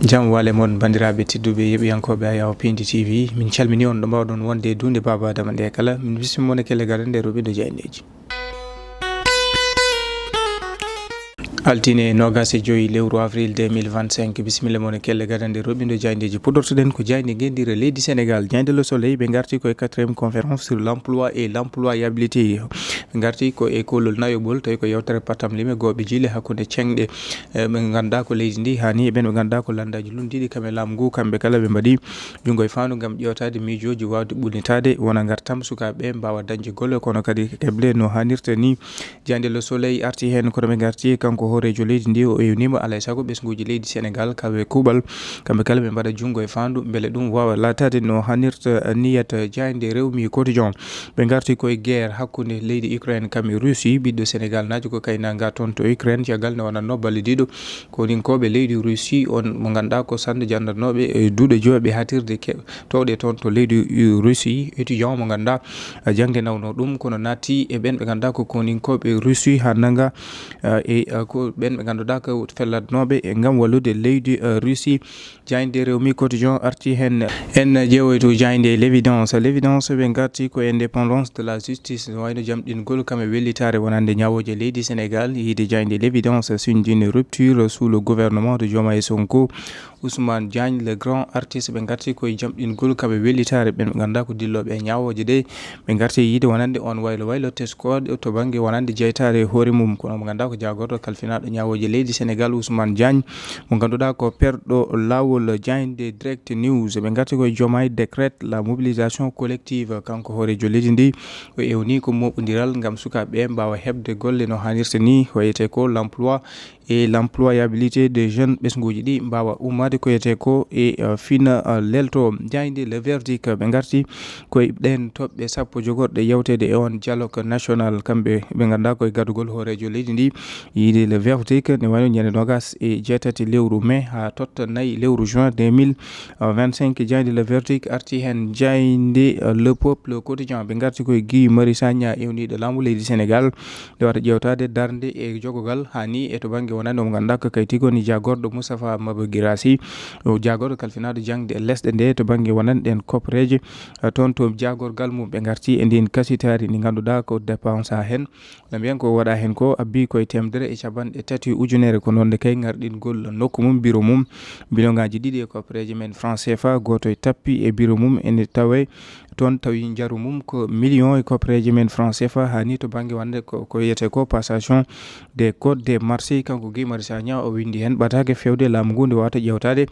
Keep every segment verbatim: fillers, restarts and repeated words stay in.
Jam wale mon, banndiraaɓe tedduɓe, yeɓiyankooɓe Ayaw Pindi T V. Min calmini on ɗo mbaawɗon wonde e duunde Baaba Adama nde kala. Min bismii mon e kelle gadanɗe rewɓe nder jaayndeeji. Altine noogas e joy lewru avril deux mille vingt-cinq. Bisimilla mon e kelle gadanɗe rewɓe nder jaayndeeji. Puɗɗortoɗen ko jaaynde ngenndire leydi Senegaal, jaaynde Le Soleil. Ɓe ngarti ko e quatrième conférence sur l'emploi et l'employabilité. Ɓe ngarti ko e koolol nayoɓol, tawi ko yewtere patam lime gooɓe jile hakkunde ceŋɗe, eh, ɓe ngannduɗaa ko leydi ndi, haa ni e ɓen ɓe ngannduɗaa ko lanndaaji lunndiiɗi kam e laamu ngu. Kamɓe kala ɓe mbaɗi junngo e faandu ngam ƴeewtaade miijooji, waawde ɓulnitaade wona ngartam sukaaɓe ɓe mbaawa dañde golle, kono kadi keble no haanirta ni. Jaaynde Le Soleil arti heen, kono ɓe ngarti kanko hooreejo leydi ndi, o ewniima alaa e sago ɓesnguuji leydi Senegaal, kawe kuuɓal, kamɓe kala ɓe mbaɗa junngo e faandu mbele ɗum waawa laataade no haanirta niyat. Jaaynde Rewmi Quotidien, ɓe ngarti ko e guerre hakkunde leydi Ukraine kam e Russie. Ɓiɗɗo Senegaal naajo ko kaynaanga toon to Ukraine, caggal nde wonatnoo ballidiiɗo koninkooɓe leydi Russie on mo ngannduɗaa ko sannde janndatnooɓe e duɗe joy ɓe haatirde ke-, towɗe toon to leydi, uh, Russie, étudiant mo ngannduɗaa, uh, jaŋde nawno ɗum, kono naati e ɓen ɓe ngannduɗaa ko koninkooɓe Russie haa nanga, uh, e, uh, ko ɓen ɓe ngannduɗaa ko fellatnooɓe e ngam wallude leydi, uh, Russie. Jaaynde Rewmi Quotidien arti heen. En ƴeewoyto jaaynde L'Évidence. L'Évidence ɓe ngarti ko indépendance de la justice, no wayno jamɗingol kam e wellitaare wonande ñaawooje leydi Senegaal. Yiide jaaynde L'Évidence, signe d'une rupture sous le gouvernement de Diomaye Sonko. Ousmane Diagne, le grand artiste, ɓe ngarti ko e jamɗingol kam e wellitaare ɓen ɓe ngannduɗaa ko dillooɓe e ñaawooje ɗe. Ɓe ngarti yiide wonande on waylo waylo teskooɗo to bannge wonande jeytaare hoore mum, kono mo ngannduɗaa ko jaagorɗo kalfinaaɗo ñaawooje leydi Senegaal, Ousmane Diagne, mo ngannduɗaa ko perɗo laawol. Jaaynde Direct News, ɓe ngarti ko e Diomaye décrète la mobilisation collective. Kanko hooreejo leydi ndi, o ewni ko mooɓondiral ngam sukaaɓe ɓe mbaawa heɓde golle no haanirta ni, ko wiyetee ko l'emploi et l'employabilité des jeunes, ɓesnguuji ɗi mbaawa ummaade ko wiyetee ko e, uh, fina, uh, lelto. Jaaynde Le Verdict, ɓe ngarti ko e ɗeen toɓɓe sappo jogorɗe yewteede e on dialogue national, kamɓe ɓe ngannduɗaa ko e gadugol hooreejo leydi ndi. Yiide Le Verdict, ne wayno ñande noogas e jeetati lewru mai haa totta nayi lewru juin deux mille vingt-cinq. Jaaynde Le Verdict arti heen. Jaaynde, uh, Le Peuple Quotidien, ɓe ngarti ko e Guy Marius Sagna, ewniiɗo laamu leydi Senegaal, nde wata ƴeewtaade darnde e jogogal, haa ni e to bannge wonande mo ngannduɗaa ko kayti goni jaagorɗo Moustapha Maba Guirassy, o jaagorɗo kalfinaaɗo jaŋde e lesɗe nde to bannge wonande ɗeen koppareeje, eh, toon to jaagorgal mum. Ɓe ngarti e ndin kasitaari ndi ngannduɗaa ko dépense haa heen. No mbiyen ko waɗa heen ko abbi ko e teemedere e capanɗe tati ujunere, ko noon nde kay ngarɗingol nokku mum, biro mum, bilongaaji ɗiɗi e koppareeje men franc C F A, gooto e tappi e biro mum ene tawee toon tawi njaru mum ko million e koppareeje men franc C F A, haa ni to bannge wonande ko, ko wiyetee ko passation des codes des marchés. Kanko Guy Marius Sagna o winndi heen ɓataake feewde laamu ngu nde wata ƴeewtaade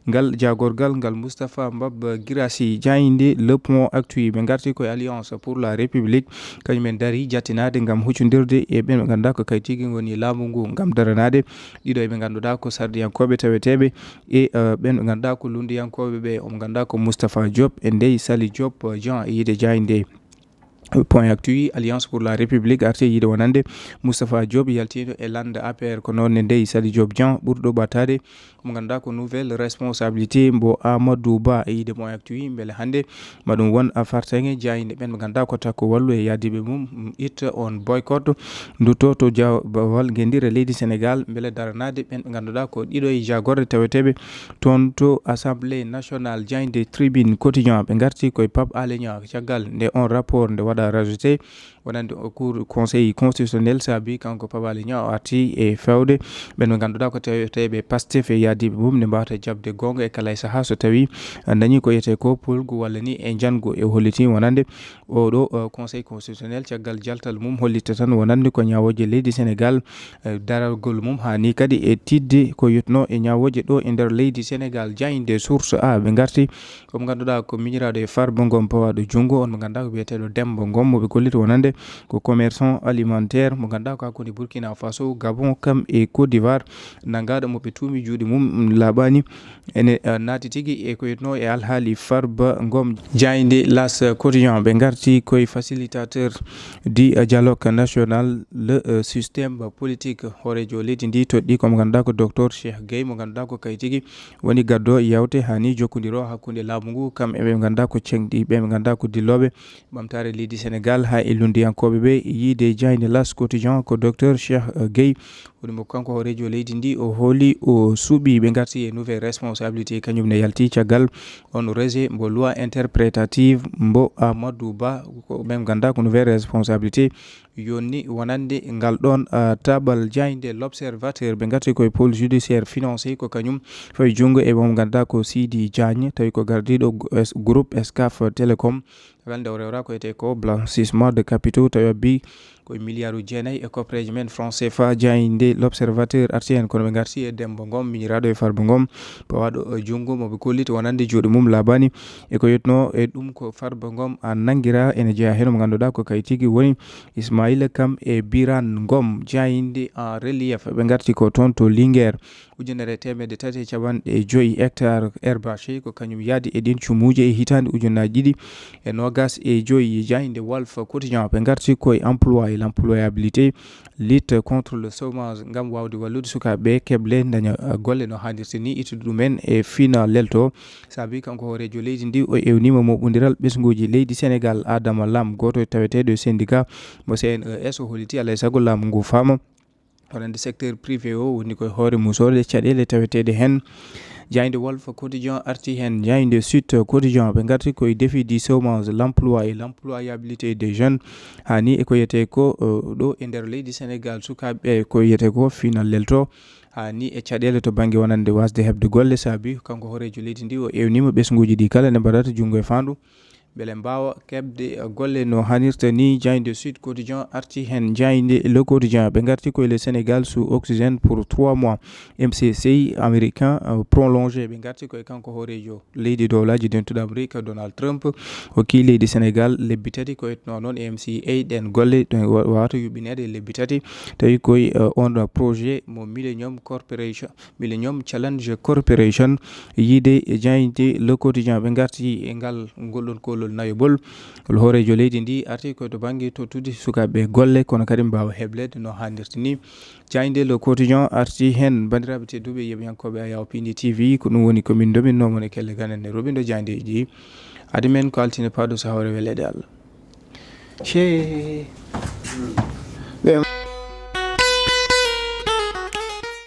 ngal jaagorgal ngal Moustapha Maba Guirassy. Jaaynde Le Point Actu, ɓe ngarti ko e Alliance pour la République, kañum en daari jattinaade ngam huccondirde e ɓen ɓe ngannduɗaa ko kayti goni laamu ngu ngam daranaade ɗiɗo e ɓe ngannduɗaa ko sarɗiyankooɓe taweteeɓe e, eh, ɓen ɓe ngannduɗaa ko lunndiyankooɓe ɓe, omo ngannduɗaa ko Moustapha Diop e Ndeye Saly Diop, eh, Jean, e yiide jaaynde Point Actu. Alliance pour la République arti e yiide wonande Moustapha Diop yaltiino e lannda A P R, ko noon ne Ndeye Saly Diop Jean ɓurɗo ɓataade, omo ngannduɗaa ko nouvelle responsabilité mbo Amadou Ba. E yiide Point Actu, mbele hannde ma ɗum won a fartaŋŋe jaaynde ɓen ɓe ngannduɗaa ko takko wallu e yaadiiɓe mum, mm, itta on boycott, ndutto to jaabawal ngenndire leydi Senegaal, mbele daranaade ɓen ɓe ngannduɗaa ko ɗiɗo e jaagorɗe taweteeɓe toon to Assemblée nationale. Jaaynde Tribune Quotidien, ɓe ngarti ko e Pape Alé Niang, caggal nde on rapport nde waɗa rajouté wonande o Cour, Conseil constitutionnel, saabi kanko Pape Alé Niang o arti e feewde ɓen ɓe ngannduɗaa ko taweteeɓe Pastef e yaadiiɓe mum, nde mbaawata jaɓde goonga e kala e sahaa so tawii dañi ko wiyetee ko polgu walla ni e njanngu. E holliti wonande oɗo, eh, Conseil constitutionnel, caggal jaltal mum, hollitta tan wonande ko ñaawooje leydi Senegaal, eh, daragol mum haa ni kadi e tiiɗde ko yotnoo e ñaawooje ɗo e nder leydi Senegaal. Jaaynde Source A, ɓe ngarti ko mo ngannduɗaa ko miñiraaɗo e Farba Ngom pawaaɗo junngo, on mo ngannduɗaa ko wiyeteeɗo Demba Ngom, mo ɓe kolliti wonande ko commerçant alimentaire, mo ngannduɗaa ko hakkunde Burkina Faso, Gabon, kam e Côte d'Ivoire, nanngaaɗo mo ɓe tuumi juuɗe mum laaɓaani. Ene, eh, naati tigi e ko yotnoo e alhaali Farba Ngom. Jaaynde L'As Quotidien, ɓe ngarti ko e facilitateur du, eh, dialogue national, le, eh, système politique. Hooreejo leydi ndi toɗɗii ko mo ngannduɗaa ko Docteur Cheikh Gueye, mo ngannduɗaa ko kayti goni gaddo yewte haa ni jokkondiral hakkunde laamu ngu kam e ɓe ngannduɗaa ko ceŋɗi, ɓe ɓe ngannduɗaa ko dillooɓe ɓamtaare leydi Senegaal haa e lunnde yankooɓe ɓe yiide jaaynde L'As Quotidien ko docteur Cheikh, eh, Gueye. Woni mo kanko hooreejo leydi ndi o hooli o suuɓi ɓe ngarti e nouvelle responsabilité, kañum ne yalti caggal on rejet mbo loi interprétative mbo Amadou Ba, ko ɓen ngannda ko nouvelle responsabilité yonni wonande ngal ɗon, ah, tabal jaaynde L'Observateur. Ɓe ngarti koye pôle judiciaire financier, ko kañum fawi junngo e mo ngannda ko Sidi Diagne, tawi ko gardiiɗo gu-, es-, groupe Excaf Télécom. Tabal nde o rewra ko etee ko blanchissement de capitaux, tawi abbi koye milliard uji jeenayi e koppereeje men franc C F A. Jaaynde L'Observateur arti heen, kono ɓe ngarti e Demba Ngom, miñiraaɗo e Farba Ngom, pawaɗo, eh, junngo mo ɓe kolliti wonande juuɗe mum laabaani. E ko yetno e ɗum ko Farba Ngom a nanngira, ene jeyaa heen mo ngannduɗaa ko kay tigi woni Ismaïla Kam e Birane Ngom. Jaaynde En Relief, ɓe ngarti ko toon to Linguère. Ujunere e teemedde tati e capanɗe joyi hectare herbaché ko kañum yaadi e ɗin cumuuje e hitaande ujunnaaji ɗiɗi e noogas e joyi. Jaaynde Walf Quotidien, ɓe ngarti koye emploi et l'employabilité, lutte contre le chômage, ngam waawde wallude sukaaɓe ɓe keble ndaña, uh, golle no haanirta ni, ittude ɗumen e fina lelto. Saabi kanko hooreejo leydi ndi o ewniima moɓondiral ɓesnguuji leydi Sénégal, Adama Lam, gooto e taweteeɗo e syndicat mo C N E S, o holliti alaa e sago laamu ngu faama wonande secteur privé o woni koye hoore musoore caɗeele taweteeɗe heen. Jaaynde Walf Quotidien arti heen, jaaynde Sud Quotidien, ɓe ngarti koye défi du chômage, l'emploi et l'employabilité des jeunes. Haa ni e ko wiyetee ko, eh, ɗo e nder leydi Sénégal, sukaaɓe ɓe ko wiyetee ko fina lelto. Haa ni e caɗeele to bannge wonande wasde heɓde golle, saabi kanko hooreejo leydi ndi o ewniima ɓesnguuji ɗi kala nde mbaɗata junngo e faandu, mbele mbaawa keɓde, eh, golle no haanirta ni. Jaaynde Sud Quotidien arti heen, jaaynde Le Quotidien, ɓe ngarti koye le Sénégal sous oxygène pour trois mois. M C C américain, eh, prolongé, ɓe ngarti koye kanko hooreejo leydi Dowlaaji Dentuɗi Amérique, Donald Trump, hokki leydi Sénégal lebbi tati. Ko etno noon M C A ɗen golle ɗe wa-, wawata yuɓɓineede lebbi tati, tawi koye, eh, on projet mo Millennium Corporation, Millennium Challenge Corporation, yiide e jaaynde Le Quotidien. Ɓe ngarti e ngal, ngol ɗon koolol nayoɓol. Hol hooreejo leydi ndi arti ko to bannge tottude sukaaɓe golle, kono kadi mbaawa hebleede no haanirta ni. Jaaynde Le Quotidien arti heen, banndiraaɓe tedduɓe, yeɓiyankooɓe Ayaw Pindi T V, ko ɗum woni ko min ndomin noon e kelle ganande roɓindo jaayndeeji. Adi men ko altine paaɗo so hawre weleede Allah. Cee.